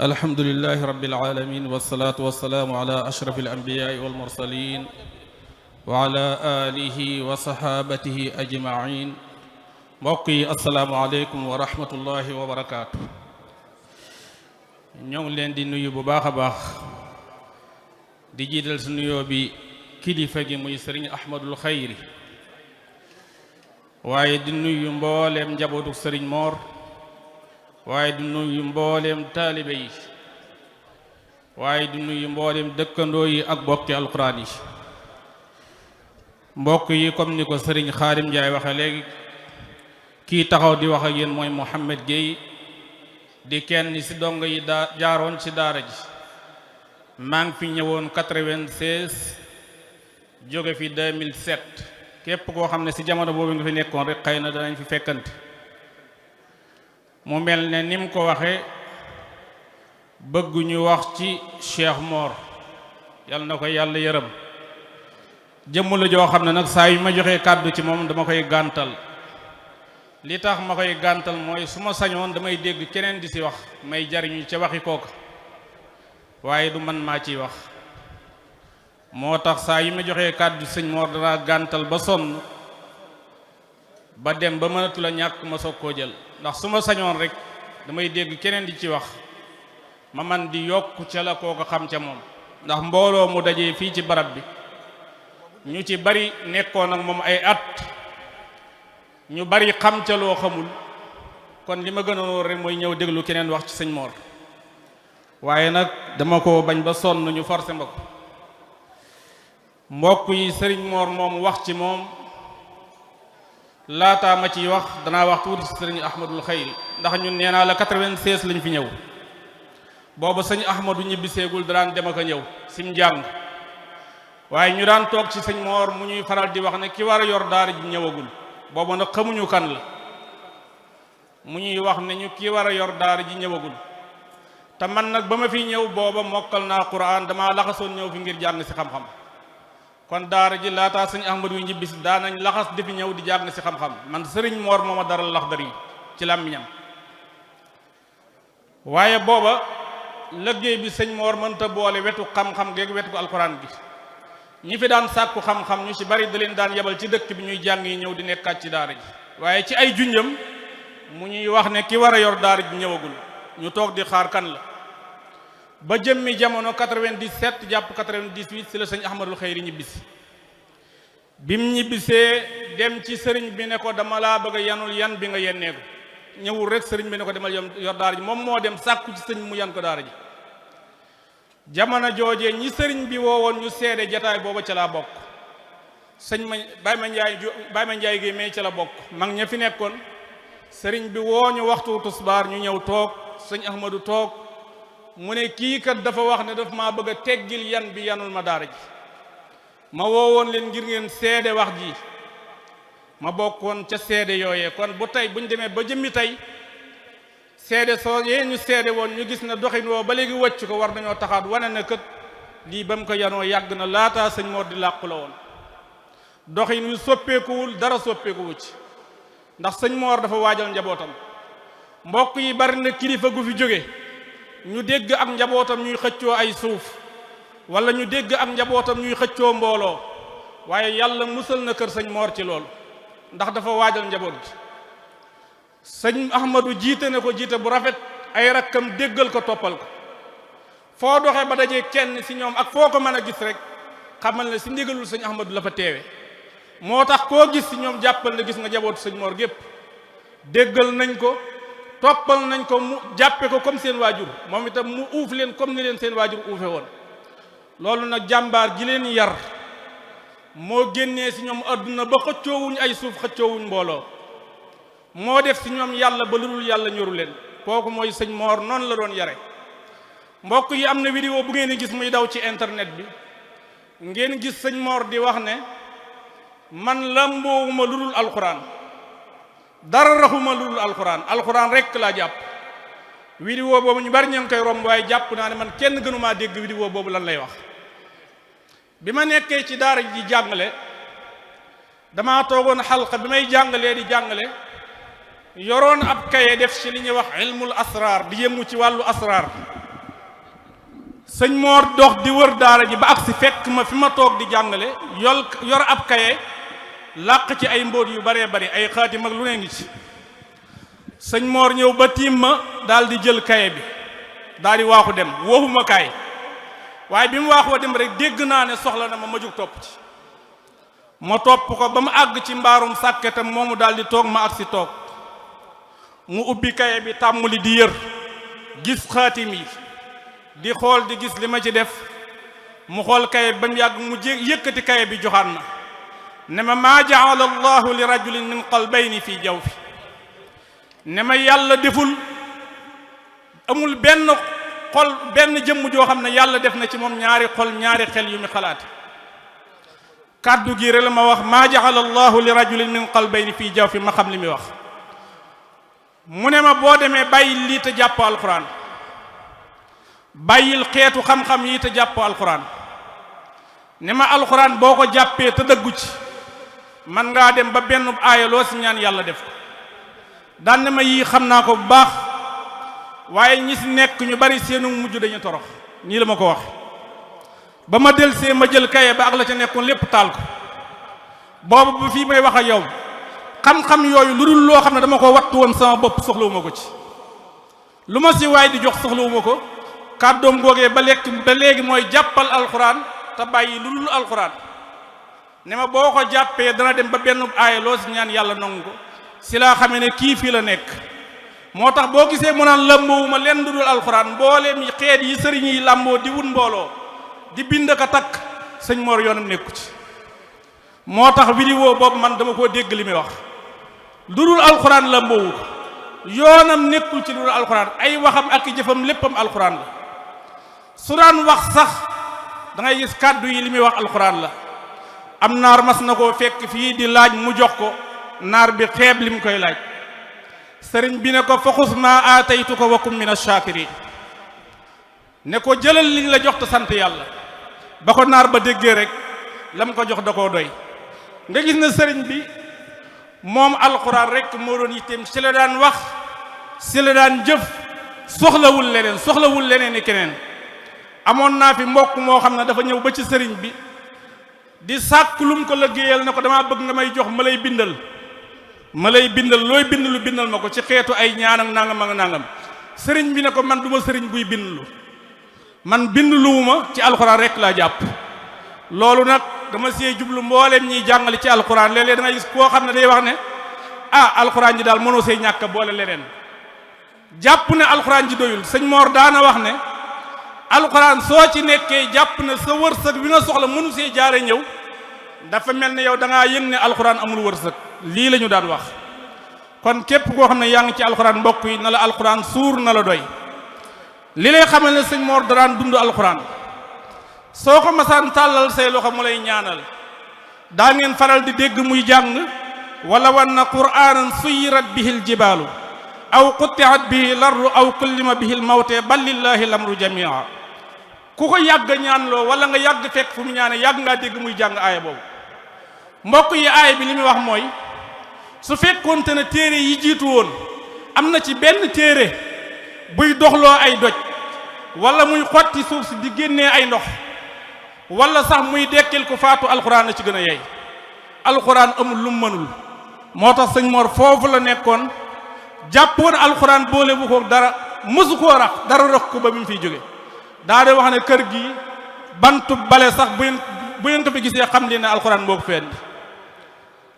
alhamdulillahi rabbil alamin wassalatu wassalamu ala ashrafil anbiya'i wal mursalin wa ala alihi wa sahabatihi ajma'in. mbokk yi assalaamu aleykum wa rahmatullahi wa barakaatu. ñoo ngi leen di nuyu bu baax a baax di jiital su nuyoo bi kilifa gi muy sëriñ ahmadul xayri, waaye di nuyu mbooleem njabootu sëriñ moor, waaye di nuyu mbooleem taalibe yi, waaye di nuyu mbooleem dëkkandoo yi ak bokki alquran yi. mbokk yi comme ni ko sëriñ Xaadim Njaay waxe léegi, kii taxaw di wax ak yéen mooy Mouhamed Gueye, di kenn ci dongo yi jaaroon ci daara ji. maa ngi fi ñëwoon 96 jóge fi 2007. képp koo xam ne ci jamono boobu nga fi nekkoon rek xëy na danañ fi fekkante. mu mel ne ni mu ko waxe bëgguñu wax ci Cheikh Mor, yal na ko yàlla yërëm. jëmm la joo xam ne nag saa yu ma joxee kàddu ci moom dama koy gàntal. li tax ma koy gàntal mooy su ma sañoon damay dégg keneen di ci wax may jariñu ca waxi kooka, waaye du man maa ciy wax. moo tax saa yi ma joxee kàddu sëñ Mor danaa gàntal ba sonn, ba dem ba mënatu la ñàkk ma soog koo jël. ndax su ma sañoon rek damay dégg keneen di ci wax ma man di yokk ca la kooka xam ca moom. ndax mbooloo mu dajee fii ci barab bi ñu ci bari nekkoon ak moom ay at, ñu bari xam ca loo xamul. kon li ma gënoon rek mooy ñëw déglu keneen wax ci sëñ Mor, waaye nag dama ko bañ ba sonn ñu forcé ma ko. mbokk yi, sëriñ Mor moom wax ci moom laataa ma ciy wax danaa wax tuuti ci sëriñ ahmadul xayri. ndax ñun nee naa la 96 lañ fi ñëw, booba sëñ ahmadu ñibbiseegul daan dem ak a ñëw sim njàng. waaye ñu daan toog ci sëñ Mor mu ñuy faral di wax ne ki war a yor daara ji ñëwagul. booba nag xamuñu kan la, mu ñuy wax ne ñu ki war a yor daara ji ñëwagul. te man nag ba ma fi ñëw booba mokkal naa Qur'an, damaa laxasoon ñëw fi ngir jàng ci xam-xam. kon daara ji laataa sëñ ahmadu yu ñibbisi daanañ laxas di fi ñëw di jàng ci xam-xam. man sëriñ Mor moo ma daral Laxdari ci làmmiñam. waaye booba liggéey bi sëñ Mor mënta boole wetu xam-xam geeg wetu alquran gi. ñi fi daan sàkku xam-xam ñu ci bari da leen daan yebal ci dëkk bi ñuy jàng yi ñëw di nekkaat ci daara ji. waaye ci ay junjam mu ñuy wax ne ki war a yor daara ji ñëwagul, ñu toog di xaar kan la. ba jëmmi jamono 97 jàpp 98 ci la sëñ ahmadul xayri ñibbisi. bim ñibbisee dem ci sëriñ bi ne ko dama laa bëgg a yanul yan bi nga yennee ko. ñëwul rek sëriñ bi ne ko demal yor daara ji, moom moo dem sàkku ci sëñ mu yan ko daara ji. jamono joojee ñi sëriñ bi woowoon ñu seede jataay booba ca laa bokk. sëñ ma Baye ma Njaay gi may ca la bokk. mag ña fi nekkoon sëriñ bi woo ñu waxtu tusbaar ñu ñëw toog, sëñ ahmadu toog. mu ne kii kat dafa wax ne daf maa bëgg a teggil yan bi yanul ma daara ji. ma woowoon leen ngir ngeen seede wax ji, ma bokkoon ca seede yooyee. kon bu tey buñ demee ba jëmmi tey seede soo yee ñu seede woon ñu gis na doxin woo ba léegi wàcc ko, war nañoo taxaat wane na kat lii ba mu ko yanoo yàgg na laataa sëñ Mor di làqu la woon. doxin wi soppeekuwul, dara soppeekuwu ci. ndax sëñ Mor dafa waajal njabootam. mbokk yi, bari na kilifa gu fi jóge ñu dégg ak njabootam ñuy xëccoo ay suuf, wala ñu dégg ak njabootam ñuy xëccoo mbooloo. waaye yàlla musal na kër sëñ Mor ci loolu, ndax dafa waajal njaboot gi. sëñ ahmadu jiite na ko jiite bu rafet, ay rakkam déggal ko, toppal ko. foo doxee ba dajee kenn ci ñoom ak foo ko mën a gis rek xamal ne ci ndigalul sëñ ahmadu la fa teewe. moo tax koo gis ci ñoom jàppal ne gis nga njabootu sëñ Mor gépp. déggal nañ ko, toppal nañ ko, mu jàppe ko comme seen waajur, moom itam mu uuf leen comme ni leen seen waajur uufe woon. loolu nag jàmbaar gi leen yar moo génnee ci ñoom àdduna ba xëccoowuñ ay suuf, xëccoowuñ mbooloo. moo def ci ñoom yàlla ba lu dul yàlla ñoru leen. kooku mooy sëñ Mor, noonu la doon yare. mbokk yi, am na vidéo bu ngeen gis muy daw ci internet bi, ngeen gis sëñ Mor di wax ne man lamboowuma lu dul alxuraan, dara raxuma lu dul alxuraan, alxuraan rekk laa jàpp. vidéo boobu ñu bari ñu ngi koy romb, waaye jàpp naa ne man kenn gënumaa dégg vidéo boobu lan lay wax. bi ma nekkee ci daara ji jàngale, damaa toogoon xalqa bi may jàngalee di jàngale, yoroon ab kaye def ci li ñuy wax ilmul asrar, di yëngu ci wàllu asrar. sëñ Moor dox di wër daara ji ba agsi fekk ma fi ma toog di jàngale yor ab kaye làq ci ay mbóot yu baree bari ay xaatim ak lu ne ngi ci. sëñ Moor ñëw ba tiim ma daal di jël kaye bi daal di waaxu dem waxuma kaay waaye bi mu waaxoo dem rek dégg naa ne soxla na ma jóg topp ci. ma topp ko ba mu àgg ci mbaarum sàkketam moomu daal di toog ma agsi toog mu ubbi kaye bi tàmmuli di yër gis xaatim yi di xool di gis li ma ci def mu xool kaye ba mu yàgg mu yëkkati kaye bi joxaat ma ne ma maa jaala allahu li rajulin min qalbayni fii jawfi ne ma yàlla deful amul benn xol benn jëmm joo xam ne yàlla def na ci moom ñaari xol ñaari xel yu mu xalaate kàddu gi rek la ma wax maa jaala allahu li rajulin min qalbayni fii jawfi ma xam li muy wax mu ne ma boo demee bàyyil lii te jàpp alquran bàyyil xeetu xam-xam yi te jàpp alquran ne ma alquran boo ko jàppee te dëggu ci man ngaa dem ba benn aaya loo si ñaan yàlla def ko daan ne ma yii xam naa ko bu baax waaye ñi si nekk ñu bari seenu mujj dañu torox nii la ma ko wax ba ma delsee ma jël kaye ba ak la ca nekkoon lépp taal ko boobu ba fii may wax ak yow xam-xam yooyu lu dul loo xam ne dama ko wattu woon sama bopp soxlawuma ko ci lu ma si waay di jox soxlawuma ko kàddoom googee ba léegi mooy jàppal alxuraan te bàyyi lu dul alxuraan ne ma boo ko jàppee dana dem ba benn aaya loo si ñaan yàlla nangu ko si laa xamee ne kii fii la nekk moo tax boo gisee mu naan làmboowuma leen lu dul alxuraan mbooleem xeet yi sëriñ yi làmboo di wut mbooloo di bind ka takk sëñ Mor yoonam nekku ci moo tax vidéo boobu man dama koo dégg li muy wax lu dul alxuraan làmboowu ko yoonam nekkul ci lu dul alxuraan ay waxam ak jëfam léppam alxuraan la su daan wax sax da ngay gis kàddu yi li muy wax alxuraan la am naar mas na koo fekk fii di laaj mu jox ko naar bi xeeb li mu koy laaj sëriñ bi ne ko faxus ma aataytuka wa kum min ash-shakirin ne ko jëlal liñ la jox te sant yàlla ba ko naar ba déggee rek la mu ko jox da koo doy nga gis ne sëriñ bi moom alxuraan rek moo doon yitteem si la daan wax si la daan jëf soxlawul leneen ni keneen amoon naa fi mbokk moo xam ne dafa ñëw ba ci sëriñ bi di sàkk lum ko liggéeyal ne ko damaa bëgg nga may jox ma lay bindal looy bind lu bindal ma ko ci xeetu ay ñaan ak nangam ak nangam sëriñ bi ne ko man du ma sëriñ buy bindlu man bindluwuma ci alxuraan rek laa jàpp loolu nag dama see jublu mbooleem ñiy jàngale ci alxuraan léeg-léeg da ngay gis koo xam ne day wax ne alxuraan ji daal mënoo see ñàkk boole leneen jàpp ne alxuraan ji doyul sëñ Mor daana wax ne alxuraan soo ci nekkee jàpp ne sa wërsëg wi nga soxla mënu see jaare ñëw dafa mel ne yow da ngaa yëg ne alxuraan amul wërsëg lii la ñu daan wax kon képp koo xam ne yaa ngi ci alxuraan mbokk yi na la alxuraan suur na la doy li lay xamal ne sëñ Mor daraan dund alxuraan soo ko masaan tàllal say loxo mu lay ñaanal daa ngeen faral di dégg muy jàng wala wan na qur'aanan suyirat bihi ljibaalu aw quttiat bihi lardu aw kullima bihi lmawte bal lillahi lamru jamia ku ko yàgg ñaanloo wala nga yàgg fekk fu mu ñaane yàgg ngaa dégg muy jàng aaya boobu mbokk yi aaya bi li muy wax mooy su fekkoonte ne téere yi jiitu woon am na ci benn téere buy doxloo ay doj wala muy xotti suuf si di génnee ay ndox wala sax muy dekkil ko faatu alxuraan la ci gën a yey alxuraan amul lu mu mënul moo tax sëñ Mor foofu la nekkoon jàppoon alxuraan boole bu ko dara mësu koo rax dara rax ko ba bi mu fiy jóge daa de wax ne kër gi bantu bale sax bu ngeen ko fi gisee xam leen ne alxuraan boobu fenn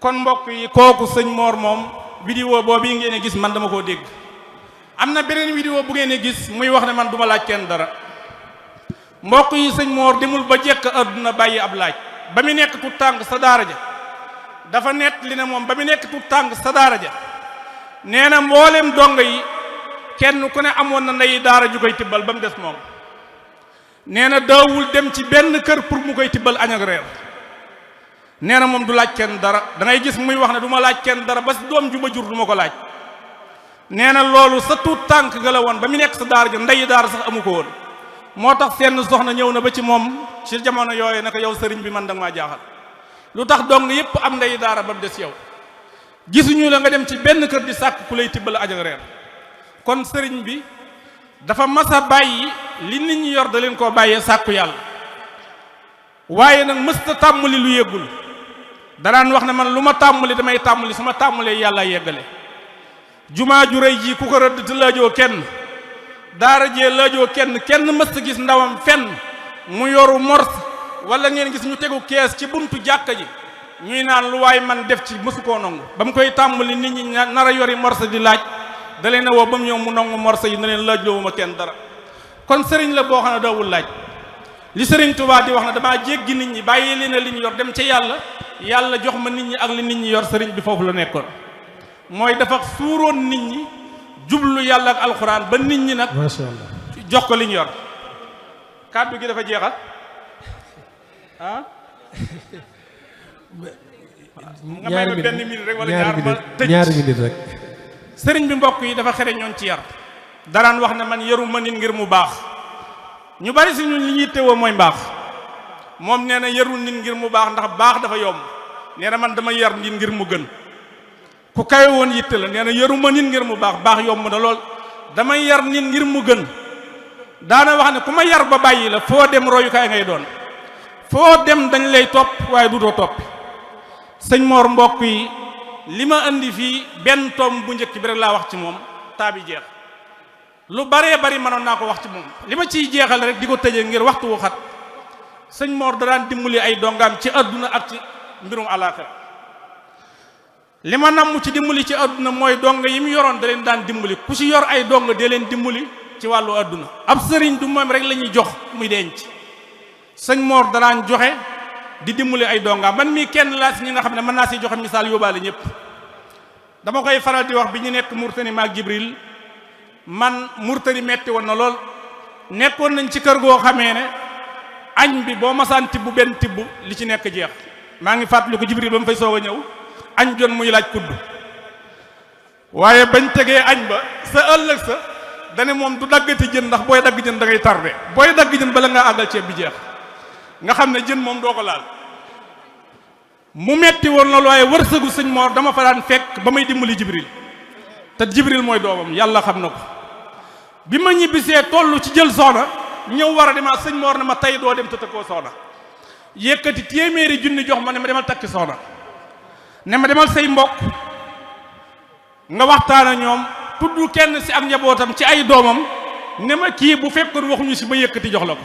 kon mbokk yi kooku sëñ Mor moom vidéo boobu yi ngeen gis man dama koo dégg am na beneen vidéo bu ngeen gis muy wax ne man duma laaj kenn dara mbokk yi sëñ Mor demul ba jekk àdduna bàyyi ab laaj ba mu nekk tut tànk sa daara ja dafa nett li ne moom ba mu nekk tut tànk sa daara ja nee na mboolem dongo yi kenn ku ne amoon na ndey daara ju koy tibbal ba mu des moom nee na daawul dem ci benn kër pour mu koy tibbal añ ak reer nee na moom du laaj kenn dara da ngay gis muy wax ne du ma laaj kenn dara ba si doom ju ma jur du ma ko laaj nee na loolu sa tuut tànk ga la woon ba mu nekk sa daara ja ndey daara sax amu ko woon moo tax seen soxna ñëw na ba ci moom ci jamono yooyu naka yow sëriñ bi man da nga maa jaaxal lu tax dong yépp am ndey daara ba mu des yow gisuñu la nga dem ci benn kër di sàkk ku lay tibbal añ ak reer kon sëriñ bi dafa mas a bàyyi li nit ñi yor da leen koo bàyyee sàkku yàlla waaye nag mësta tàmmuli lu yeggul danaan wax ne man lu ma tàmmuli damay tàmmuli su ma tàmmulee yàlla yeggale jumaa ju rëy ji ku ko rëdd te laajoo kenn daara jee laajoo kenn mësta gis ndawam fenn mu yoru mors wala ngeen gis ñu tegu kees ci buntu jàkka ji ñuy naan lu waay man def ci mësu koo nangu ba mu koy tàmbali nit ñi nar a yori morsa di laaj da leen a woo ba mu ñëw mu nangu morsa yi na leen laaj loowuma kenn dara kon sëriñ la boo xam ne daawul laaj li sëriñ Tuubaa di wax ne damaa jéggi nit ñi bàyyi leen li ñu yor dem ca yàlla jox ma nit ñi ak li nit ñi yor sëriñ bi foofu la nekkoon mooy dafa suuroon nit ñi jublu yàlla ak alxuraan ba nit ñi nag masha Allah jox ko li ñu yor kàddu gi dafa jeexal ah nga may ma benn minute rek wala ñaar ma tëj ñaari minute rek sëriñ bi mbokk yi dafa xere ñoon ci yar daraan wax ne man yaru ma nit ngir mu baax ñu bari si ñun li ñuy teewoo mooy mbaax moom nee na yarul nit ngir mu baax ndax baax dafa yomb nee na man dama yar nit ngir mu gën ku kawe woon yitte la nee na yaru ma nit ngir mu baax yomb na lool damay yar nit ngir mu gën daana wax ne ku ma yar ba bàyyi la foo dem royukaay ngay doon foo dem dañ lay topp waaye dutoo topp sëñ Mor mbokk yi li ma indi fii benn tom bu njëkk bi rek laa wax ci moom taabi jeex lu baree bari mënoon naa ko wax ci moom li ma ciy jeexal rek di ko tëjee ngir waxtu wu xat sëñ Mor da daan dimbali ay dongaam ci àdduna ak ci mbirum alaaxira li ma namm ci dimbali ci àdduna mooy donga yi mu yoroon da leen daan dimbali ku ci yor ay donga dee leen dimbali ci wàllu àdduna ab sëriñ du moom rek la ñuy jox muy denc sëñ Mor da daan joxe di dimbali ay dongaam man mii kenn laa si ñi nga xam ne mën naa si joxe misaal yóbbaale ñëpp dama koy faral di wax bi ñu nekk Murtani maag Jibril man Murtani metti woon na lool nekkoon nañ ci kër goo xamee ne añ bi boo masaan tibb benn tibb li ci nekk jeex maa ngi fàttali ko Jibril ba mu fay soog a ñëw añ jon muy laaj kudd waaye bañ tegee añ ba sa ëllëg sa dane moom du daggati jën ndax booy dagg jën da ngay tardé booy dagg jën bala ngaa àggal ceeb bi jeex nga xam ne jën moom doo ko laal mu metti woon loolu waaye wërsëgu sëñ Mor dama fa daan fekk ba may dimbali Jibril te Jibril mooy doomam yàlla xam na ko bi ma ñibbisee toll ci jël soxna ñëw war a demaat sëñ Mor ne ma tey doo dem te tëkkoo soxna yëkkati téeméeri junni jox ma ne ma demal takki soxna ne ma demal say mbokk nga waxtaan ak ñoom tudd kenn si ak njabootam ci ay doomam ne ma kii bu fekkoon waxuñu si ba yëkkati jox la ko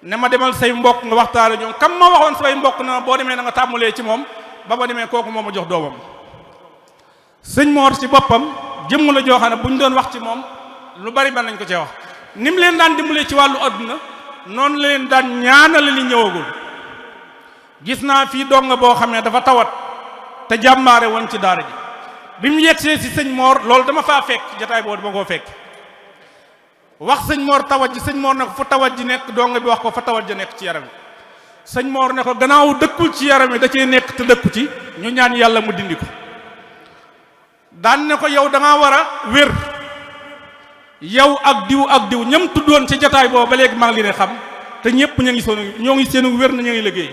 ne ma demal say mbokk nga waxtaan ak ñoom kam ma waxoon say mbokk na boo demee na nga tàmmulee ci moom ba demee kooku moo ma jox doomam sëñ Mor ci boppam jëmm la joo xam ne bu ñu doon wax ci moom lu bari mën nañ ko cee wax ni mu leen daan dimbalee ci wàllu adduna noonu la leen daan ñaanale li ñëwagul gis naa fii donga boo xam ne dafa tawat te jàmbaare woon ci daara ji bi mu yegsee si sëñ Mor loolu dama faa fekk jotaay boobu dama koo fekk wax sëñ Mor tawat ji sëñ Mor ne ko fu tawat ji nekk donga bi wax ko fa tawat ji nekk ci yaram wi sëñ Mor ne ko gannaaw dëkkul ci yaram wi da cee nekk te dëkku ci ñu ñaan yàlla mu dindi ko daan ne ko yow da ngaa war a wér yow ak diw ñam tuddoon ci jotaay boobu ba léegi maa ngi leen xam te ñëpp ñoo ngi seenu wér na ñu ngi liggéey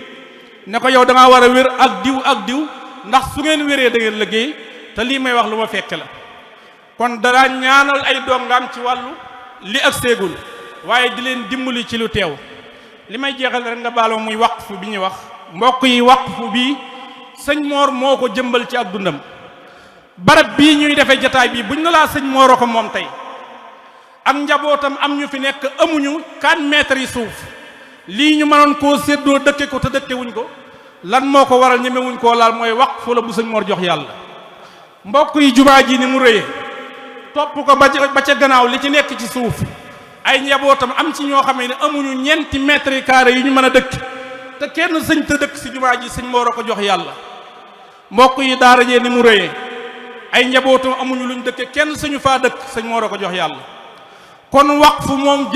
ne ko yow da ngaa war a wér ak diw ndax su ngeen wéree da ngeen liggéey te lii may wax lu ma fekk la kon dara ñaanal ay dongaam ci wàllu li ak séegul waaye di leen dimbali ci lu teew li may jeexal rek nga baaloo muy waqfu bi ñuy wax mbokk yi waqfu bii sëñ Mor moo ko jëmbal ci ak dundam barab bii ñuy defee jataay bii buñ na laa sëñ Mor ko moom tey ak njabootam am ñu fi nekk amuñu 4 mètres yi suuf lii ñu mënoon koo séddoo dëkke ko te dëkke wuñ ko lan moo ko waral ñemewuñ koo laal mooy waqfu la bu sëñ Mor jox yàlla mbokk yi jumaa ji ni mu rëyee topp ko ba ca gannaaw li ci nekk ci suuf ay njabootam am ci ñoo xamee ne amuñu ñeenti mètres carrés yu ñu mën a dëkk te kenn sëñ te dëkk si jumaa ji sëñ Mor a ko jox yàlla mbokk yi daara jee ni mu rëyee ay njabootam amuñu luñ dëkke kenn sëñu faa dëkk sëñ Mor a ko jox yàlla kon waqfu moom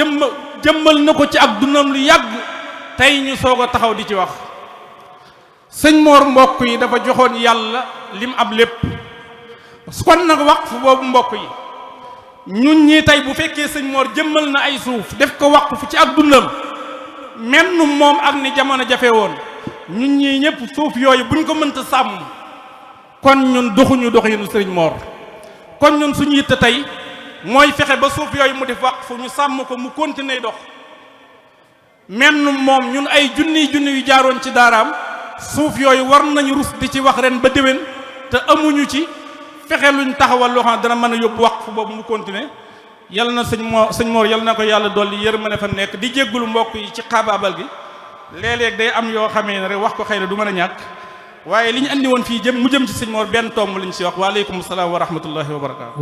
jëmmal na ko ci ak dundam lu yàgg tey ñu soog a taxaw di ci wax sëñ Mor mbokk yi dafa joxoon yàlla lim ab lépp kon nag waqfu boobu mbokk yi ñun ñii tey bu fekkee sëñ Mor jëmmal na ay suuf def ko waqfu ci ak dundam menn moom ak ni jamono jafe woon ñun ñii ñëpp suuf yooyu buñ ko mënta sàmm kon ñun doxuñu doxinu sëriñ Mor kon ñun suñu yitte tey mooy fexe ba suuf yooyu mu def waqf ñu sàmm ko mu continuer dox menn moom ñun ay junni yu jaaroon ci daaraam suuf yooyu war nañu rus di ci wax ren ba déwén te amuñu ci fexe luñ taxawal loo xam ne dana mën a yóbbu waqf boobu mu continuer yal na sëñ Mor yal na ko yàlla dolli yërmande fa nekk di jéggulu mbokk yi ci xaabaabal gi léeg-léeg day am yoo xamee ne rek wax ko xëy na du mën a ñàkk waaye li ñu andi woon fii mu jëm ci sëñ Mor benn tomb lañ si wax waaleykum salaam wa rahmatullahi wa barakaatu